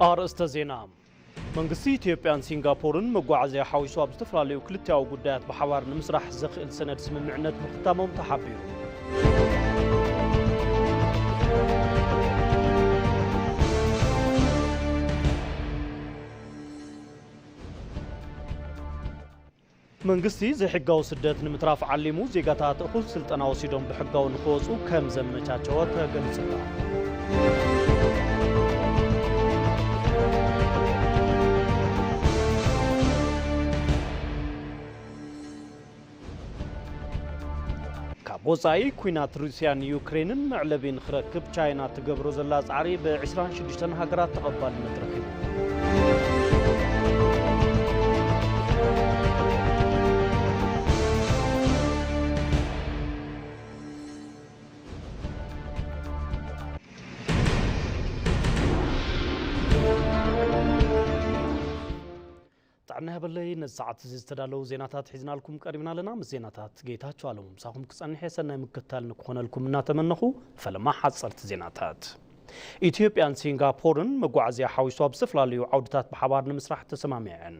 ኣርእስተ ዜና። መንግስቲ ኢትዮጵያን ሲንጋፖርን መጓዓዝያ ሓዊሱ ኣብ ዝተፈላለዩ ክልቲኣዊ ጉዳያት ብሓባር ንምስራሕ ዘኽእል ሰነድ ስምምዕነት ምኽታሞም ተሓቢሩ። መንግስቲ ዘይሕጋዊ ስደት ንምትራፍ ዓሊሙ ዜጋታት እኹል ስልጠና ወሲዶም ብሕጋዊ ንክወፁ ከም ዘመቻቸወ ተገሊጹ ኣሎ። ካብ ወጻኢ፣ ኲናት ሩስያን ዩክሬንን መዕለቢ ንኽረክብ ቻይና ትገብሮ ዘላ ጻዕሪ ብ ዕስራን ሽዱሽተን ሃገራት ተቐባልነት ረኺቡ። ጥዕና ይሃበለይ። ነዚ ሰዓት እዚ ዝተዳለዉ ዜናታት ሒዝናልኩም ቀሪብና ኣለና። ምስ ዜናታት ጌታቸው ኣለሙ ምሳኹም ክጸንሕ እየ። ሰናይ ምክትታል ንክኾነልኩም እናተመነኹ፣ ፈለማ ሓጸርቲ ዜናታት። ኢትዮጵያን ሲንጋፖርን መጓዓዝያ ሓዊሱ ኣብ ዝተፈላለዩ ዓውድታት ብሓባር ንምስራሕ ተሰማሚዐን።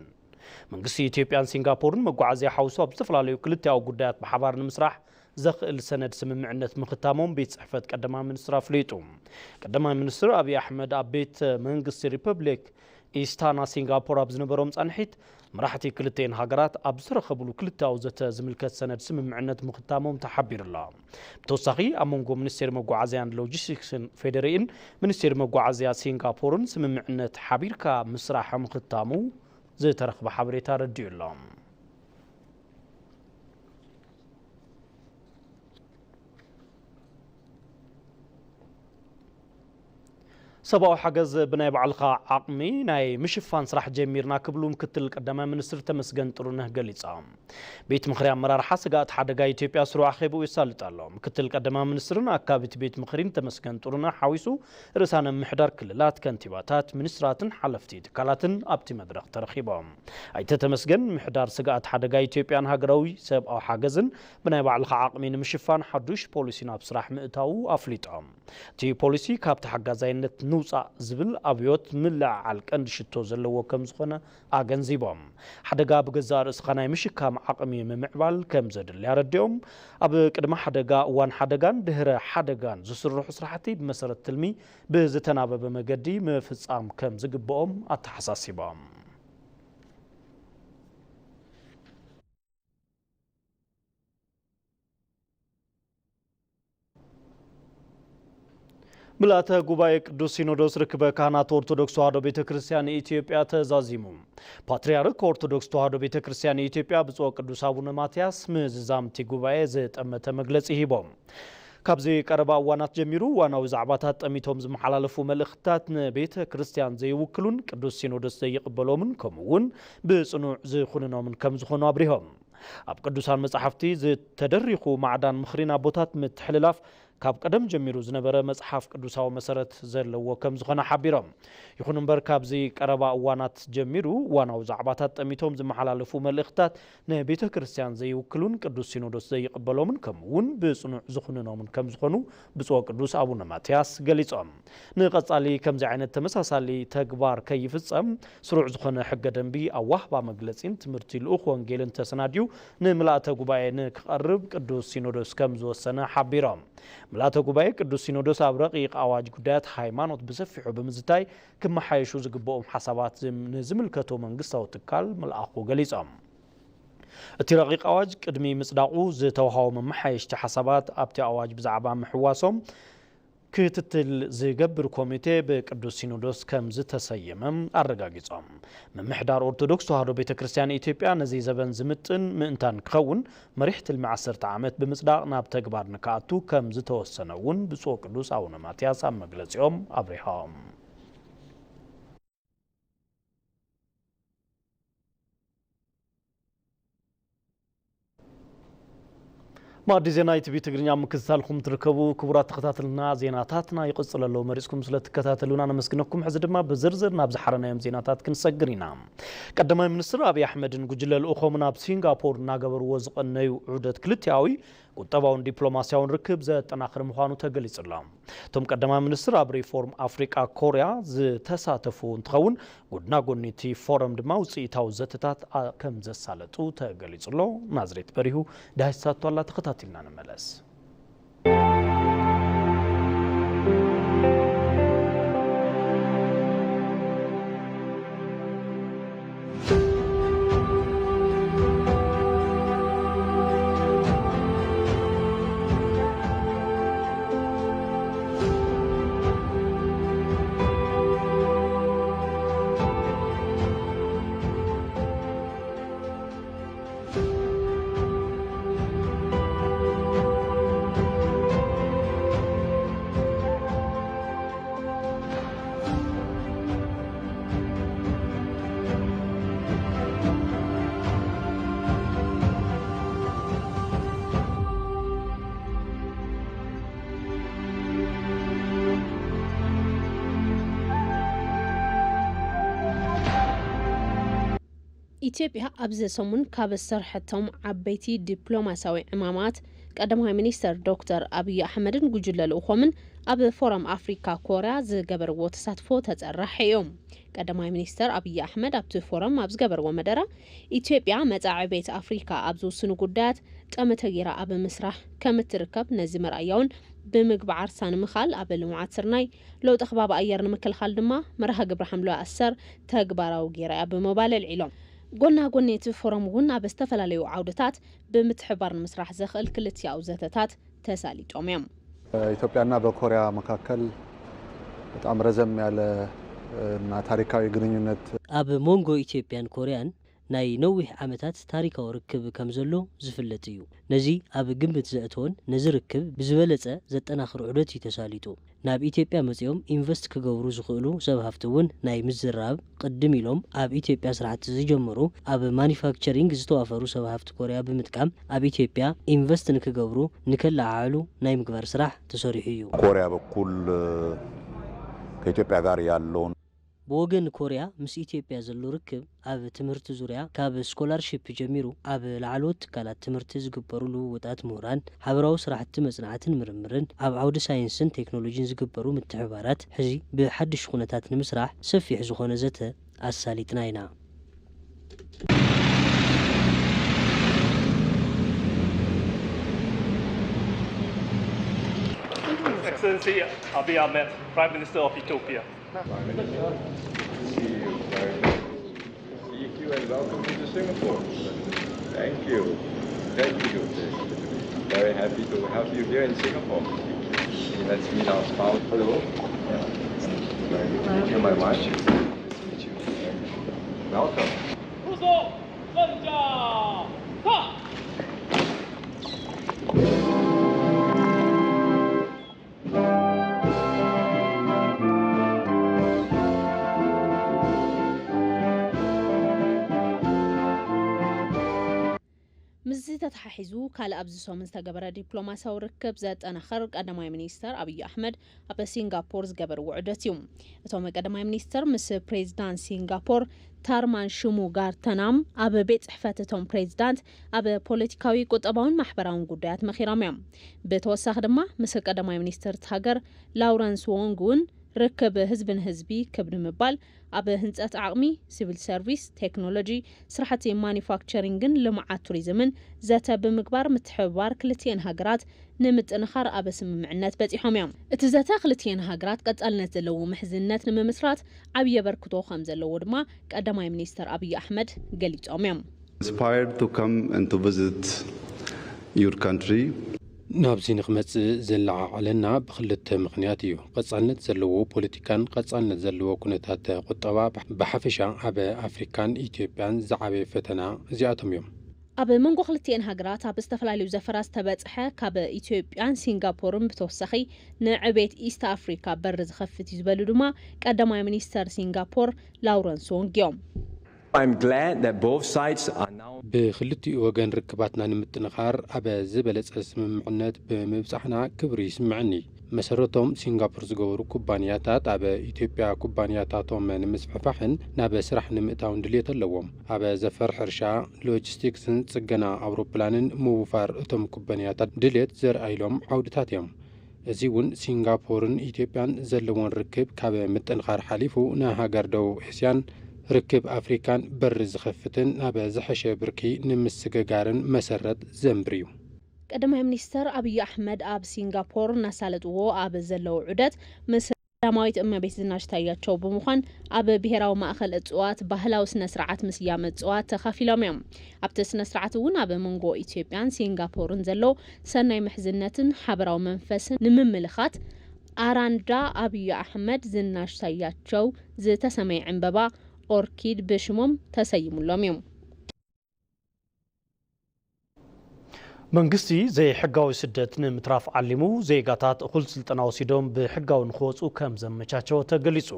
መንግስቲ ኢትዮጵያን ሲንጋፖርን መጓዓዝያ ሓዊሱ ኣብ ዝተፈላለዩ ክልቲኣዊ ጉዳያት ብሓባር ንምስራሕ ዘኽእል ሰነድ ስምምዕነት ምኽታሞም ቤት ጽሕፈት ቀዳማይ ሚኒስትር ኣፍሊጡ። ቀዳማይ ሚኒስትር ኣብይ ኣሕመድ ኣብ ቤት መንግስቲ ሪፐብሊክ ኢስታና ሲንጋፖር ኣብ ዝነበሮም ጻንሒት፣ መራሕቲ ክልተን ሃገራት ኣብ ዝተረኸብሉ ክልተኣዊ ዘተ ዝምልከት ሰነድ ስምምዕነት ምኽታሞም ተሓቢሩ ኣሎ። ብተወሳኺ፣ ኣብ መንጎ ሚኒስቴር መጓዓዝያን ሎጂስቲክስን ፌዴሪኢን ሚኒስቴር መጓዓዝያ ሲንጋፖርን ስምምዕነት ሓቢርካ ምስራሕ ምኽታሙ ዝተረኽበ ሓበሬታ ኣረዲኡ ኣሎ። ሰብኣዊ ሓገዝ ብናይ ባዕልኻ ዓቕሚ ናይ ምሽፋን ስራሕ ጀሚርና ክብሉ ምክትል ቀዳማይ ሚኒስትር ተመስገን ጥሩነህ ገሊጾም። ቤት ምኽሪ ኣመራርሓ ስግኣት ሓደጋ ኢትዮጵያ ስሩዕ ኣኼብኡ የሳልጥ ኣሎ። ምክትል ቀዳማይ ሚኒስትርን ኣካቢት ቤት ምኽሪን ተመስገን ጥሩነህ ሓዊሱ ርእሳነ ምምሕዳር ክልላት፣ ከንቲባታት፣ ሚኒስትራትን ሓለፍቲ ትካላትን ኣብቲ መድረኽ ተረኺቦም። ኣይተ ተመስገን፣ ምሕዳር ስግኣት ሓደጋ ኢትዮጵያን ሃገራዊ ሰብኣዊ ሓገዝን ብናይ ባዕልኻ ዓቕሚ ንምሽፋን ሓዱሽ ፖሊሲ ናብ ስራሕ ምእታዉ ኣፍሊጦም። እቲ ፖሊሲ፣ ካብቲ ሓጋዛይነት ንውጻእ ዝብል ኣብዮት ምልዕዓል ቀንዲ ሽቶ ዘለዎ ከም ዝኾነ ኣገንዚቦም። ሓደጋ ብገዛእ ርእስኻ ናይ ምሽካም ዓቕሚ ምምዕባል ከም ዘድሊ ኣረዲኦም። ኣብ ቅድመ ሓደጋ፣ እዋን ሓደጋን ድህረ ሓደጋን ዝስርሑ ስራሕቲ ብመሰረት ትልሚ ብዝተናበበ መገዲ ምፍጻም ከም ዝግብኦም ኣተሓሳሲቦም። ምልኣተ ጉባኤ ቅዱስ ሲኖዶስ ርክበ ካህናት ኦርቶዶክስ ተዋሕዶ ቤተ ክርስቲያን ኢትዮጵያ ተዛዚሙ። ፓትርያርክ ኦርቶዶክስ ተዋሕዶ ቤተ ክርስቲያን ኢትዮጵያ ብፁዕ ቅዱስ ኣቡነ ማትያስ ምዝዛምቲ ጉባኤ ዘጠመተ መግለጺ ሂቦም። ካብዚ ቀረባ እዋናት ጀሚሩ እዋናዊ ዛዕባታት ጠሚቶም ዝመሓላለፉ መልእኽትታት ንቤተ ክርስቲያን ዘይውክሉን ቅዱስ ሲኖዶስ ዘይቕበሎምን ከምኡ እውን ብጽኑዕ ዝኹንኖምን ከም ዝኾኑ ኣብሪሆም። ኣብ ቅዱሳን መጻሕፍቲ ዝተደሪኹ ማዕዳን ምኽሪን ኣቦታት ምትሕልላፍ ካብ ቀደም ጀሚሩ ዝነበረ መጽሓፍ ቅዱሳዊ መሰረት ዘለዎ ከም ዝኾነ ሓቢሮም። ይኹን እምበር፣ ካብዚ ቀረባ እዋናት ጀሚሩ እዋናዊ ዛዕባታት ጠሚቶም ዝመሓላለፉ መልእኽትታት ንቤተ ክርስቲያን ዘይውክሉን ቅዱስ ሲኖዶስ ዘይቕበሎምን ከምኡ እውን ብጽኑዕ ዝኹንኖምን ከም ዝኾኑ ብፁዕ ቅዱስ ኣቡነ ማትያስ ገሊጾም። ንቐጻሊ ከምዚ ዓይነት ተመሳሳሊ ተግባር ከይፍጸም ስሩዕ ዝኾነ ሕገ ደንቢ ኣዋህባ መግለጺን ትምህርቲ ልኡኽ ወንጌልን ተሰናድዩ ንምልኣተ ጉባኤ ንክቐርብ ቅዱስ ሲኖዶስ ከም ዝወሰነ ሓቢሮም። ምልኣተ ጉባኤ ቅዱስ ሲኖዶስ ኣብ ረቂቕ ኣዋጅ ጉዳያት ሃይማኖት ብሰፊሑ ብምዝታይ ክመሓየሹ ዝግብኦም ሓሳባት ዝም-፣ ንዝምልከቶ መንግስታዊ ትካል ምልኣኹ ገሊጾም። እቲ ረቂቕ ኣዋጅ ቅድሚ ምጽዳቑ ዝተውሃቡ መመሓየሽቲ ሓሳባት ኣብቲ ኣዋጅ ብዛዕባ ምሕዋሶም ክትትል ዝገብር ኮሚቴ ብቅዱስ ሲኖዶስ ከም ዝተሰየመ ኣረጋጊጾም። ምምሕዳር ኦርቶዶክስ ተዋሕዶ ቤተ ክርስቲያን ኢትዮጵያ ነዚ ዘበን ዝምጥን ምእንታን ክኸውን መሪሕ ትልሚ ዓሰርተ ዓመት ብምጽዳቕ ናብ ተግባር ንክኣቱ ከም ዝተወሰነ እውን ብፁዕ ቅዱስ ኣቡነ ማትያስ ኣብ መግለጺኦም ኣብሪሆም። ማዕዲ ዜና ኢቲቪ ትግርኛ ምክትታልኩም ትርከቡ ክቡራት ተኸታተልና፣ ዜናታትና ይቕጽል ኣሎ። መሪጽኩም ስለ ትከታተሉና ነመስግነኩም። ሕዚ ድማ ብዝርዝር ናብ ዝሓረናዮም ዜናታት ክንሰግር ኢና። ቀዳማይ ሚኒስትር ኣብይ ኣሕመድን ጉጅለ ልኡኾምን ኣብ ሲንጋፖር እናገበርዎ ዝቐነዩ ዑደት ክልቲኣዊ ቁጠባውን ዲፕሎማስያውን ርክብ ዘጠናኽር ምዃኑ ተገሊጹ ኣሎ። እቶም ቀዳማይ ሚኒስትር ኣብ ሪፎርም ኣፍሪቃ ኮርያ ዝተሳተፉ እንትኸውን፣ ጎድና ጎኒ እቲ ፎረም ድማ ውፅኢታዊ ዘተታት ኣ- ከም ዘሳለጡ ተገሊጹ ኣሎ። ናዝሬት በሪሁ ዳህሳቶ ኣላ፣ ተኸታቲልና ንመለስ። ኢትዮጵያ ኣብዚ ሰሙን ካብ ዝሰርሐቶም ዓበይቲ ዲፕሎማስያዊ ዕማማት፣ ቀዳማይ ሚኒስተር ዶክተር ኣብይ ኣሕመድን ጉጅለ ልኡኾምን ኣብ ፎረም ኣፍሪካ ኮርያ ዝገበርዎ ተሳትፎ ተጸራሒ እዮም። ቀዳማይ ሚኒስተር ኣብይ ኣሕመድ ኣብቲ ፎረም ኣብ ዝገበርዎ መደረ፣ ኢትዮጵያ መጻኢ ዕቤት ኣፍሪካ ኣብ ዝውስኑ ጉዳያት ጠመተ ገይራ ኣብ ምስራሕ ከም እትርከብ፣ ነዚ መርኣያ እውን ብምግባር ሳንምኻል ኣብ ልምዓት ስርናይ፣ ለውጢ ከባቢ ኣየር ንምክልኻል ድማ መርሃ ግብሪ ሓምለዋይ ኣሰር ተግባራዊ ገይራ እያ ብምባል ኣልዒሎም። ጎና ጎኒ እቲ ፎረም እውን ኣብ ዝተፈላለዩ ዓውድታት ብምትሕብባር ንምስራሕ ዘኽእል ክልቲኣዊ ዘተታት ተሳሊጦም እዮም። በኢትዮጵያና በኮሪያ መካከል በጣም ረዘም ያለ እና ታሪካዊ ግንኙነት ኣብ መንጎ ኢትዮጵያን ኮርያን ናይ ነዊሕ ዓመታት ታሪካዊ ርክብ ከም ዘሎ ዝፍለጥ እዩ። ነዚ ኣብ ግምት ዘእተወን ነዚ ርክብ ብዝበለፀ ዘጠናኽር ዑደት እዩ ተሳሊጡ። ናብ ኢትዮጵያ መፂኦም ኢንቨስት ክገብሩ ዝኽእሉ ሰብ ሃፍቲ እውን ናይ ምዝራብ ቅድም ኢሎም ኣብ ኢትዮጵያ ስራሕቲ ዝጀመሩ ኣብ ማኒፋክቸሪንግ ዝተዋፈሩ ሰብ ሃፍቲ ኮርያ ብምጥቃም ኣብ ኢትዮጵያ ኢንቨስት ንክገብሩ ንከለዓዕሉ ናይ ምግባር ስራሕ ተሰሪሑ እዩ። ኮሪያ በኩል ከኢትዮጵያ ጋር ያለውን ብወገን ኮርያ ምስ ኢትዮጵያ ዘሎ ርክብ ኣብ ትምህርቲ ዙርያ ካብ ስኮላርሺፕ ጀሚሩ ኣብ ላዕለዎት ትካላት ትምህርቲ ዝግበሩ ልውውጣት ምሁራን፣ ሓበራዊ ስራሕቲ መጽናዕትን ምርምርን፣ ኣብ ዓውዲ ሳይንስን ቴክኖሎጂን ዝግበሩ ምትሕብባራት ሕዚ ብሓድሽ ኩነታት ንምስራሕ ሰፊሕ ዝኾነ ዘተ ኣሳሊጥና ኢና። Excellency Abiy Ahmed, Prime Minister of Ethiopia. Thank you and welcome to Singapore. Thank you. Thank you. Very happy to have you here in Singapore. Let's meet our spouse. Hello. Yeah. Thank you very much. Nice to meet you. Welcome. ምስዚ ተተሓሒዙ ካልእ ኣብዚ ሰሙን ዝተገበረ ዲፕሎማስያዊ ርክብ ዘጠናኽር ቀዳማይ ሚኒስተር ኣብይ ኣሕመድ ኣብ ሲንጋፖር ዝገበርዎ ዑደት እዩ። እቶም ቀዳማይ ሚኒስተር ምስ ፕሬዚዳንት ሲንጋፖር ታርማን ሽሙጋርተናም ኣብ ቤት ጽሕፈት እቶም ፕሬዚዳንት ኣብ ፖለቲካዊ፣ ቁጠባውን ማሕበራውን ጉዳያት መኺሮም እዮም። ብተወሳኺ ድማ ምስ ቀዳማይ ሚኒስተር እቲ ሃገር ላውረንስ ዎንግ እውን ርክብ ህዝቢ ንህዝቢ ክብ ንምባል ኣብ ህንፀት ዓቕሚ፣ ሲቪል ሰርቪስ፣ ቴክኖሎጂ፣ ስራሕቲ ማኒፋክቸሪንግን ልምዓት ቱሪዝምን ዘተ ብምግባር ምትሕብባር ክልቲኤን ሃገራት ንምጥንኻር ኣብ ስምምዕነት በፂሖም እዮም። እቲ ዘተ ክልቲኤን ሃገራት ቀፃልነት ዘለዎ ምሕዝነት ንምምስራት ዓብዪ ኣበርክቶ ከም ዘለዎ ድማ ቀዳማይ ሚኒስተር ኣብይ ኣሕመድ ገሊፆም እዮም። Inspired to come and to visit your country. ናብዚ ንክመጽእ ዘለዓዓለና ብክልተ ምኽንያት እዩ። ቀጻልነት ዘለዎ ፖለቲካን ቀጻልነት ዘለዎ ኩነታት ቁጠባ ብሓፈሻ ኣብ ኣፍሪካን ኢትዮጵያን ዝዓበየ ፈተና እዚኣቶም እዮም። ኣብ መንጎ ክልቲኤን ሃገራት ኣብ ዝተፈላለዩ ዘፈራት ዝተበጽሐ ካብ ኢትዮጵያን ሲንጋፖርን ብተወሳኺ ንዕቤት ኢስት ኣፍሪካ በር ዝኸፍት እዩ ዝበሉ ድማ ቀዳማይ ሚኒስተር ሲንጋፖር ላውረንስ ዎንግ እዮም። I'm glad that both sides are now ብክልቲኡ ወገን ርክባትና ንምጥንኻር ኣብ ዝበለጸ ስምምዕነት ብምብጻሕና ክብሪ ይስምዐኒ። መሰረቶም ሲንጋፖር ዝገበሩ ኩባንያታት ኣብ ኢትዮጵያ ኩባንያታቶም ንምስፍሕፋሕን ናብ ስራሕ ንምእታውን ድልየት ኣለዎም። ኣብ ዘፈር ሕርሻ፣ ሎጂስቲክስን ጽገና ኣውሮፕላንን ምውፋር እቶም ኩባንያታት ድልየት ዘርኣይሎም ዓውድታት እዮም። እዚ እውን ሲንጋፖርን ኢትዮጵያን ዘለዎን ርክብ ካብ ምጥንኻር ሓሊፉ ንሃገር ደቡብ እስያን ርክብ ኣፍሪካን በሪ ዝኸፍትን ናብ ዝሐሸ ብርኪ ንምስግጋርን መሰረት ዘንብር እዩ። ቀዳማይ ሚኒስተር ኣብይ ኣሕመድ ኣብ ሲንጋፖር እናሳለጥዎ ኣብ ዘለዉ ዑደት ምስ ቀዳማዊት እመቤት ዝናሽ ታያቸው ብምዃን ኣብ ብሄራዊ ማእኸል እፅዋት ባህላዊ ስነ ስርዓት ምስያም እፅዋት ተኻፊሎም እዮም። ኣብቲ ስነ ስርዓት እውን ኣብ መንጎ ኢትዮጵያን ሲንጋፖርን ዘሎ ሰናይ ምሕዝነትን ሓበራዊ መንፈስን ንምምልኻት ኣራንዳ ኣብይ ኣሕመድ ዝናሽ ታያቸው ዝተሰመየ ዕንበባ ኦርኪድ ብሽሞም ተሰይሙሎም እዩ። መንግስቲ ዘይሕጋዊ ስደት ንምትራፍ ዓሊሙ ዜጋታት እኹል ስልጠና ወሲዶም ብሕጋዊ ንክወፁ ከም ዘመቻቸወ ተገሊፁ።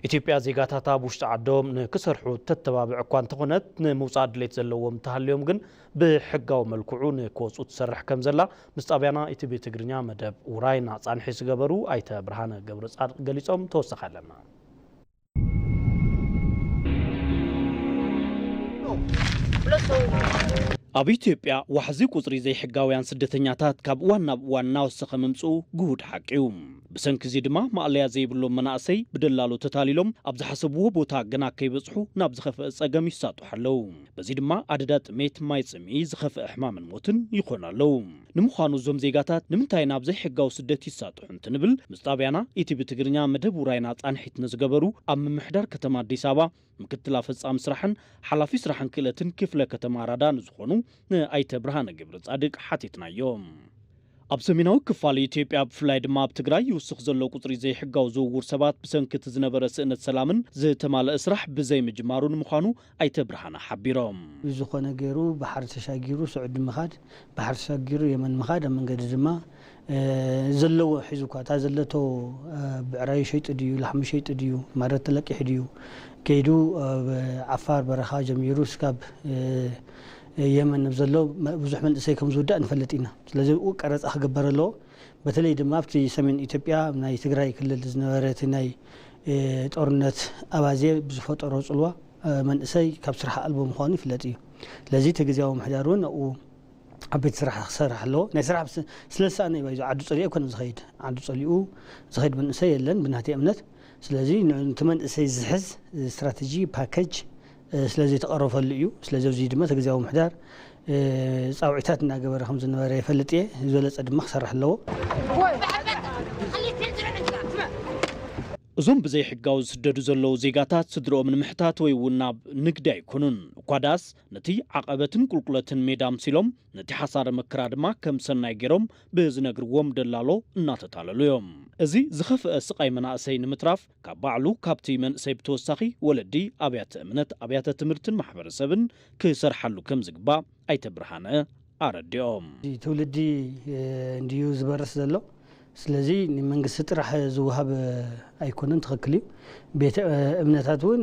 ኢትዮጵያ ዜጋታታ ብውሽጢ ዓዶም ንክሰርሑ ተተባብዕ እኳ እንተኾነት ንምውፃእ ድሌት ዘለዎም እንተሃልዮም ግን ብሕጋዊ መልክዑ ንክወፁ ትሰርሕ ከም ዘላ ምስ ጣብያና ኢቲቪ ትግርኛ መደብ ውራይና ፃንሒ ዝገበሩ ኣይተ ብርሃነ ገብረ ፃድቅ ገሊፆም። ተወሳኺ ኣለና። ኣብ ኢትዮጵያ ዋሕዚ ቁፅሪ ዘይሕጋውያን ስደተኛታት ካብ እዋን ናብ እዋን እናወሰኸ ምምፅኡ ግሁድ ሓቂ እዩ። ብሰንኪ እዚ ድማ ማእለያ ዘይብሎም መናእሰይ ብደላሎ ተታሊሎም ኣብ ዝሓሰብዎ ቦታ ገና ከይበፅሑ ናብ ዝኸፍአ ፀገም ይሳጥሑ ኣለዉ። በዚ ድማ ኣደዳ ጥሜት ማይ ፅምኢ ዝኸፍአ ሕማምን ሞትን ይኾኑ ኣለዉ። ንምዃኑ እዞም ዜጋታት ንምንታይ ናብ ዘይሕጋዊ ስደት ይሳጥሑ እንትንብል ምስ ጣብያና ኢቲቪ ትግርኛ መደብ ውራይና ፃንሒት ንዝገበሩ ኣብ ምምሕዳር ከተማ ኣዲስ ኣበባ ምክትል ኣፈፃሚ ስራሕን ሓላፊ ስራሕን ክእለትን ክፍለ ከተማ ኣራዳ ንዝኾኑ ንኣይተ ብርሃነ ገብረ ፃድቅ ሓቲትናዮም። ኣብ ሰሜናዊ ክፋል ኢትዮጵያ ብፍላይ ድማ ኣብ ትግራይ ይውስኽ ዘሎ ቁፅሪ ዘይሕጋዊ ዝውውር ሰባት ብሰንኪ እቲ ዝነበረ ስእነት ሰላምን ዝተማለአ ስራሕ ብዘይምጅማሩን ምዃኑ ኣይተ ብርሃነ ሓቢሮም። ብዝኾነ ገይሩ ባሕሪ ተሻጊሩ ስዑዲ ምኻድ፣ ባሕሪ ተሻጊሩ የመን ምኻድ፣ ኣብ መንገዲ ድማ ዘለዎ ሒዙ እኳ እታ ዘለቶ ብዕራዩ ሸይጡ ድዩ ላሕሚ ሸይጡ ድዩ ማረት ተለቂሑ ድዩ ከይዱ ዓፋር በረኻ ጀሚሩ ስካብ የመን ዘሎ ብዙሕ መንእሰይ ከም ዝውዳእ ንፈልጥ ኢና። ስለዚ ብኡ ቀረፃ ክግበር ኣለዎ። በተለይ ድማ ኣብቲ ሰሜን ኢትዮጵያ ናይ ትግራይ ክልል ዝነበረ እቲ ናይ ጦርነት ኣባዜ ብዝፈጠሮ ፅልዋ መንእሰይ ካብ ስራሕ ኣልቦ ምዃኑ ይፍለጥ እዩ። ስለዚ እቲ ግዝያዊ ምምሕዳር እውን ኣብኡ ዓበይቲ ስራሕ ክሰርሕ ኣለዎ። ናይ ስራሕ ስለ ዝሰኣነ እዩ ባይዞ ዓዱ ፀሊኡ ኣይኮነን ዝኸይድ። ዓዱ ፀሊኡ ዝኸይድ መንእሰይ የለን ብናተይ እምነት። ስለዚ ነቲ መንእሰይ ዝሕዝ ስትራተጂ ፓኬጅ ስለ ዘይተቐረፈሉ እዩ። ስለዚ ኣብዚ ድማ እቲ ግዝያዊ ምምሕዳር ፃውዒታት እናገበረ ከም ዝነበረ ይፈልጥ እየ። ዝበለፀ ድማ ክሰርሕ ኣለዎ። እዞም ብዘይሕጋዊ ዝስደዱ ዘለዉ ዜጋታት ስድርኦም ንምሕታት ወይ እውን ናብ ንግዲ ኣይኮኑን። እኳ ደኣስ ነቲ ዓቐበትን ቁልቁለትን ሜዳ ኣምሲሎም ነቲ ሓሳረ መከራ ድማ ከም ሰናይ ገይሮም ብዝነግርዎም ደላሎ እናተታለሉ እዮም። እዚ ዝኸፍአ ስቓይ መናእሰይ ንምትራፍ ካብ ባዕሉ ካብቲ መንእሰይ ብተወሳኺ ወለዲ፣ ኣብያተ እምነት፣ ኣብያተ ትምህርትን ማሕበረሰብን ክሰርሓሉ ከም ዝግባእ ኣይተ ብርሃነ ኣረዲኦም። እዚ ትውልዲ እንድዩ ዝበርስ ዘሎ። ስለዚ ንመንግስቲ ጥራሕ ዝወሃብ ኣይኮነን፣ ትኽክል እዩ። ቤተ እምነታት እውን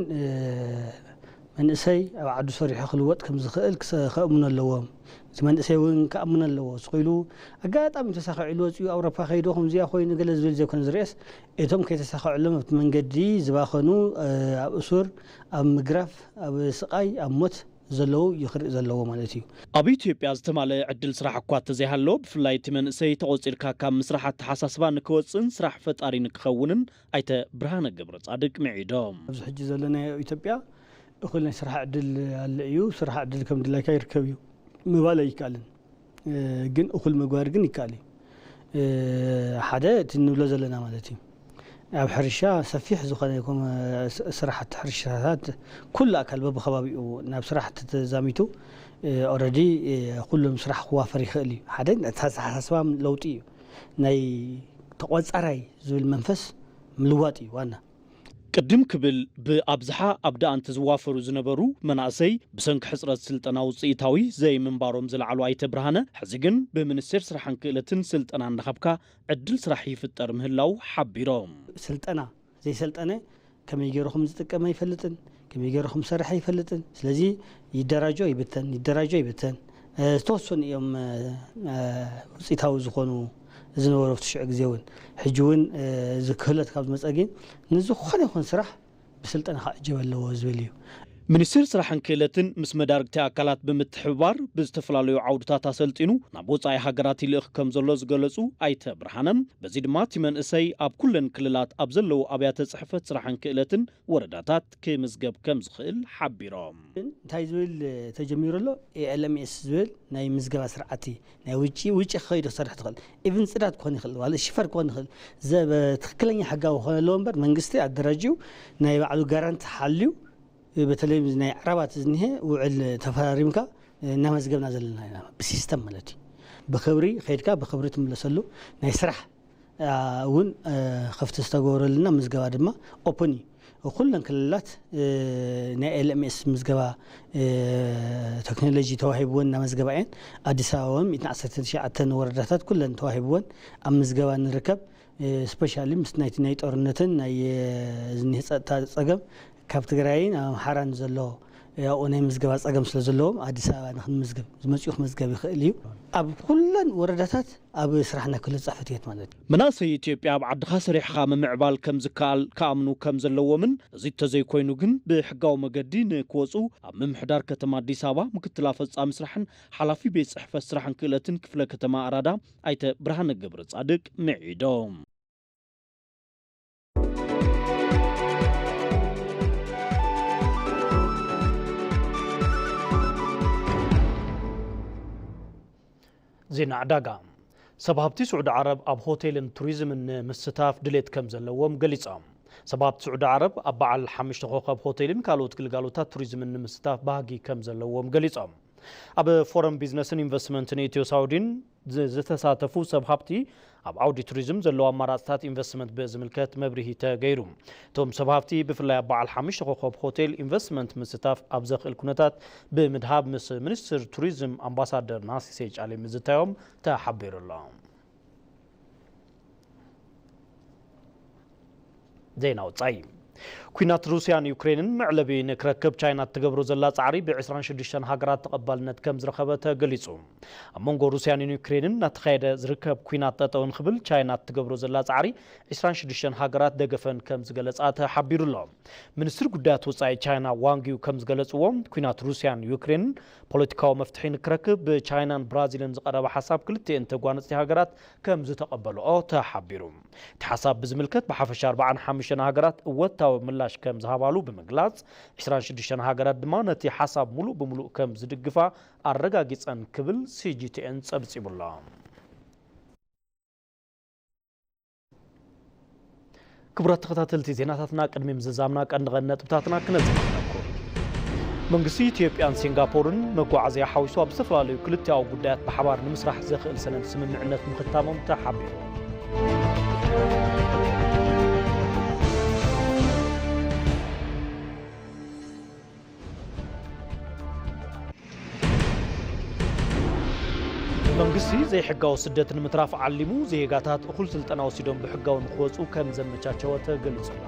መንእሰይ ኣብ ዓዱ ሰሪሑ ክልወጥ ከም ዝኽእል ክሰ- ከእምኑ ኣለዎም። እቲ መንእሰይ እውን ክኣምኑ ኣለዎ። ስኺሉ ኣጋጣሚ ተሳኺዕሉ ወፂኡ ኣውሮፓ ከይዱ ከምዚኣ ኮይኑ ገለ ዝብል ዘይኮነ ዝርእየስ፣ እቶም ከይተሳኸዐሎም ኣብቲ መንገዲ ዝባኸኑ ኣብ እሱር፣ ኣብ ምግራፍ፣ ኣብ ስቓይ፣ ኣብ ሞት ዘለዉ እዩ ክርኢ ዘለዎ ማለት እዩ። ኣብ ኢትዮጵያ ዝተማልአ ዕድል ስራሕ እኳ እንተዘይሃሎ፣ ብፍላይ እቲ መንእሰይ ተቖጺርካ ካብ ምስራሕ ኣተሓሳስባ ንክወጽእን ስራሕ ፈጣሪ ንክኸውንን ኣይተ ብርሃነ ገብረጻድቅ ምዒዶም። ኣብዚ ሕጂ ዘለናዮ ኢትዮጵያ እኹል ናይ ስራሕ ዕድል ኣለ እዩ። ስራሕ ዕድል ከም ድላይካ ይርከብ እዩ ምባል ኣይከኣልን። ግን እኹል ምግባር ግን ይከኣል እዩ። ሓደ እቲ ንብሎ ዘለና ማለት እዩ። ኣብ ሕርሻ ሰፊሕ ዝኾነ ይኹን ስራሕቲ ሕርሻታት ኩሉ ኣካል በብከባቢኡ ናብ ስራሕቲ ተዛሚቱ ኦረዲ ኩሉ ስራሕ ክዋፈር ይኽእል እዩ። ሓደ ኣተሓሳስባ ለውጢ እዩ። ናይ ተቖፃራይ ዝብል መንፈስ ምልዋጥ እዩ ዋና። ቅድም ክብል ብኣብዝሓ ኣብ ደኣንት ዝዋፈሩ ዝነበሩ መናእሰይ ብሰንኪ ሕፅረት ስልጠና ውፅኢታዊ ዘይምንባሮም ዝለዓሉ ኣይተ ብርሃነ፣ ሕዚ ግን ብምንስቴር ስራሕን ክእለትን ስልጠና እናሃብካ ዕድል ስራሕ ይፍጠር ምህላው ሓቢሮም። ስልጠና ዘይሰልጠነ ከመይ ገይሩ ከም ዝጥቀም ኣይፈልጥን፣ ከመይ ገይሩ ከም ዝሰርሕ ኣይፈልጥን። ስለዚ ይደራጆ ይብተን፣ ይደራጆ ይብተን። ዝተወሰኑ እዮም ውፅኢታዊ ዝኾኑ ዝነበሩ ኣብቲ ሽዑ ግዜ እውን። ሕጂ እውን፣ እ፣ እዚ ክህለት ካብ ዝመጸ ግን ንዝኾነ ይኹን ስራሕ ብስልጠና ክዕጀብ ኣለዎ ዝብል እዩ። ሚኒስቴር ስራሕን ክእለትን ምስ መዳርግቲ ኣካላት ብምትሕብባር ብዝተፈላለዩ ዓውድታት ኣሰልጢኑ ናብ ወጻኢ ሃገራት ይልእኽ ከም ዘሎ ዝገለጹ ኣይተ ብርሃነ፣ በዚ ድማ እቲ መንእሰይ ኣብ ኩለን ክልላት ኣብ ዘለዉ ኣብያተ ጽሕፈት ስራሕን ክእለትን ወረዳታት ክምዝገብ ከም ዝኽእል ሓቢሮም። እንታይ ዝብል ተጀሚሩ ኣሎ? ኤ ኤል ኤም ኤስ ዝብል ናይ ምዝገባ ስርዓት እዩ። ናይ ውጪ፣ ውጪ ክኸይድ ክሰርሕ ትኽእል። ኢቭን ጽዳት ክኾን ይኽእል፣ ዋላ ሽፈር ክኾን ይኽእል። ዘ-፣ በ-፣ ትኽክለኛ ሕጋዊ ክኾን ኣለዎ እምበር መንግስቲ ኣደራጅዩ ናይ ባዕሉ ጋራንቲ ሓልዩ፣ በተለይ ናይ ዓረባት ዝኒሀ ውዕል ተፈራሪምካ እናመዝገብና ዘለና ኢና። ብሲስተም ማለት እዩ። ብኽብሪ ከይድካ ብኽብሪ ትምለሰሉ ናይ ስራሕ፣ አ፣ እውን፣ እ፣ ክፍቲ ዝተገበረልና ምዝገባ ድማ ኦፕን እዩ። ኩለን ክልላት፣ እ፣ ናይ ኤል ኤም ኤስ ምዝገባ፣ እ፣ ቴክኖሎጂ ተዋሂብወን እናመዝገባ እየን። ኣዲስ ኣበባ እውን ሚእትን ዓሰርተ ትሽዓተን ወረዳታት ኩለን ተዋሂብወን ኣብ ምዝገባ ንርከብ። እ፣ ስፔሻሊ ምስ ናይቲ ናይ ጦርነትን ናይ፣ እ፣ ዝኒህ ጸጥታ ጸገም ካብ ትግራይን ኣብ ኣምሓራን ዘሎ፣ እ፣ ኣብኡ ናይ ምዝገባ ጸገም ስለ ዘለዎም ኣዲስ ኣበባ ንክንምዝገብ ዝመጽኡ ክምዝገብ ይኽእል እዩ። ኣብ ኩለን ወረዳታት ኣብ ስራሕ ናይ ክልል ጽሕፈት ቤት ማለት እዩ። መናእሰይ ኢትዮጵያ ኣብ ዓድኻ ሰሪሕኻ ምምዕባል ከም ዝከኣል ክኣምኑ ከም ዘለዎምን እዚ እንተዘይኮይኑ ግን ብሕጋዊ መገዲ ንክወፁ ኣብ ምምሕዳር ከተማ ኣዲስ ኣበባ ምክትል ኣፈፃሚ ስራሕን ሓላፊ ቤት ጽሕፈት ስራሕን ክእለትን ክፍለ ከተማ ኣራዳ ኣይተ ብርሃነ ገብረ ጻድቅ ምዒዶም። ዜና ዕዳጋ። ሰብ ሃብቲ ስዑዲ ዓረብ ኣብ ሆቴልን ቱሪዝምን ንምስታፍ ድሌት ከም ዘለዎም ገሊጾም። ሰብ ሃብቲ ስዑዲ ዓረብ ኣብ በዓል ሓሙሽተ ኮኸብ ሆቴልን ካልኦት ግልጋሎታት ቱሪዝምን ንምስታፍ ባህጊ ከም ዘለዎም ገሊጾም። ኣብ ፎረም ቢዝነስን ኢንቨስትመንትን ኢትዮ ሳውዲን ዝ-፣ ዝተሳተፉ ሰብ ሃብቲ ኣብ ዓውዲ ቱሪዝም ዘለዉ ኣማራፅታት ኢንቨስትመንት ብዝምልከት መብርሂ ተገይሩ። እቶም ሰብ ሃብቲ ብፍላይ ኣብ በዓል ሓሙሽተ ኮኸብ ሆቴል ኢንቨስትመንት ምስታፍ ኣብ ዘኽእል ኩነታት ብምድሃብ ምስ ሚኒስትር ቱሪዝም ኣምባሳደር ናሲሴ ጫሊ ምዝታዮም ተሓቢሩ ኣሎ። ዜና ወጻኢ። ኲናት ሩስያን ዩክሬንን መዕለቢ ንክረክብ ቻይና እትገብሮ ዘላ ጻዕሪ ብ ዕስራን ሽዱሽተን ሃገራት ተቐባልነት ከም ዝረኸበ ተገሊጹ። ኣብ መንጎ ሩስያን ዩክሬንን እናተኻየደ ዝርከብ ኲናት ጠጠው ንኽብል ቻይና እትገብሮ ዘላ ጻዕሪ ዕስራን ሽዱሽተን ሃገራት ደገፈን ከም ዝገለጻ ተሓቢሩ ኣሎ። ሚኒስትር ጉዳያት ወጻኢ ቻይና ዋንግ ዩ ከም ዝገለጽዎ፣ ኲናት ሩስያን ዩክሬንን ፖለቲካዊ መፍትሒ ንክረክብ ብቻይናን ብራዚልን ዝቐረበ ሓሳብ ክልቲኤን ተጓነጽቲ ሃገራት ከም ዝተቐበልኦ ተሓቢሩ። እቲ ሓሳብ ብዝምልከት ብሓፈሻ ኣርባዓን ሓሙሽተን ሃገራት እወታዊ ምላሽ ከም ዝሃባሉ ብምግላጽ፣ ዕስራን ሽዱሽተን ሃገራት ድማ ነቲ ሓሳብ ሙሉእ ብምሉእ ከም ዝድግፋ ኣረጋጊጸን ክብል ሲ ጂ ቲ ኤን ጸብጺቡ ኣሎ። ክቡራት ተኸታተልቲ ዜናታትና፣ ቅድሚ ምዝዛምና ቀንዲ ቀንዲ ነጥብታትና ክነዘኻኽረኩም። መንግስቲ ኢትዮጵያን ሲንጋፖርን መጓዓዝያ ሓዊሱ ኣብ ዝተፈላለዩ ክልቲኣዊ ጉዳያት ብሓባር ንምስራሕ ዘኽእል ሰነድ ስምምዕነት ምኽታሞም ተሓቢሩ። መንግስቲ ዘይሕጋዊ ስደት ንምትራፍ ዓሊሙ፣ ዜጋታት እኹል ስልጠና ወሲዶም ብሕጋዊ ንክወጹ ከም ዘመቻቸወ ተገሊጹ ኣሎ።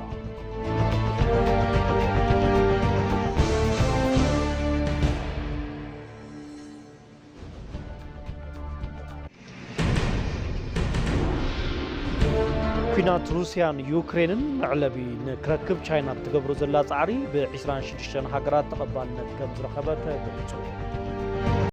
ኲናት ሩስያን ዩክሬንን መዕለቢ ንክረክብ ቻይና እትገብሮ ዘላ ጻዕሪ ብ ዕስራን ሽዱሽተን ሃገራት ተቐባልነት ከም ዝረኸበ ተገሊጹ።